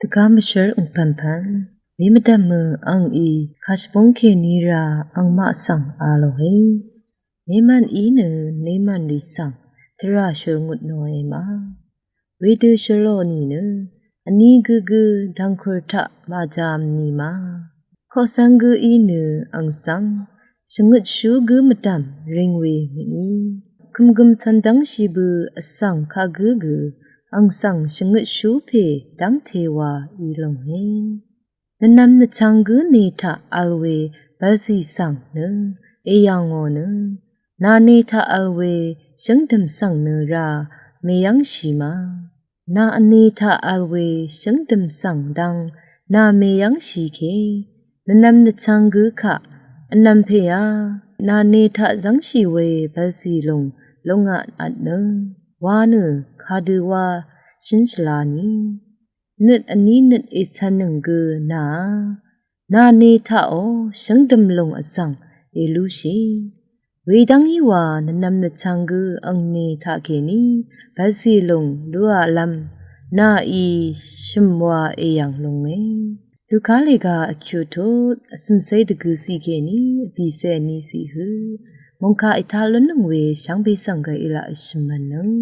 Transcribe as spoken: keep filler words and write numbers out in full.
Dvgá mvshǿr ùngpv̀npv̀n, wemvdv̀mø angí kàshvbúng kèní rá angmaq svng a lòe. Nemv̀n í nø nemv̀n rì svng tvrà shø̀l ngutnòe ma. Wedø shø̀lò nìnø vní gǿgǿ dv̀ngkur taq màjá vní ma. Koqsvng gǿ í nø ang svng shvngøtshú gǿ mvdv̀m ring we mø̀í. Kø̀mgø̀m cv̀n dv́ngshì bø vsvng kagǿ gø ang svng shvngøtshú pè dv́ngte wa í lònge. Nvnvm nvchvng gǿ ne taq vl we bvlzì svng nø èyv̀ngò nø, nà ne taq vl we shǿngdø̀m svng nø rá mèyv́ngshì ma. Nà vne taq vl we shǿngdø̀m svng dv́ng nà mèyv́ngshì ke. Nvnvm nvchvng gǿ kaq vnvm pè á, nà ne taq zv́ngshì we bvlzì lùng lúngá vtnø wa nø kadø wa shǿn shvla ni. Nøt vní nøt ècv̀nnøng gø nàá, nà ne taqò shǿngdø̀m lùng vzv̀ng èlúshì. Wedv́ng í wa nvnvm nvchvng gǿ ang ne taqkèní bvlzì lùng lúalv́m nàí shø̀m wa èyv̀ng lùnge. Luka lèga vkyuqtut vcø̀mcé dvgø ciq kèní vbìcé vní ciq hø mòngkà ètaq lúnnøng we shvngbe svng gvray èlaq èshø̀m mv̀nnøng.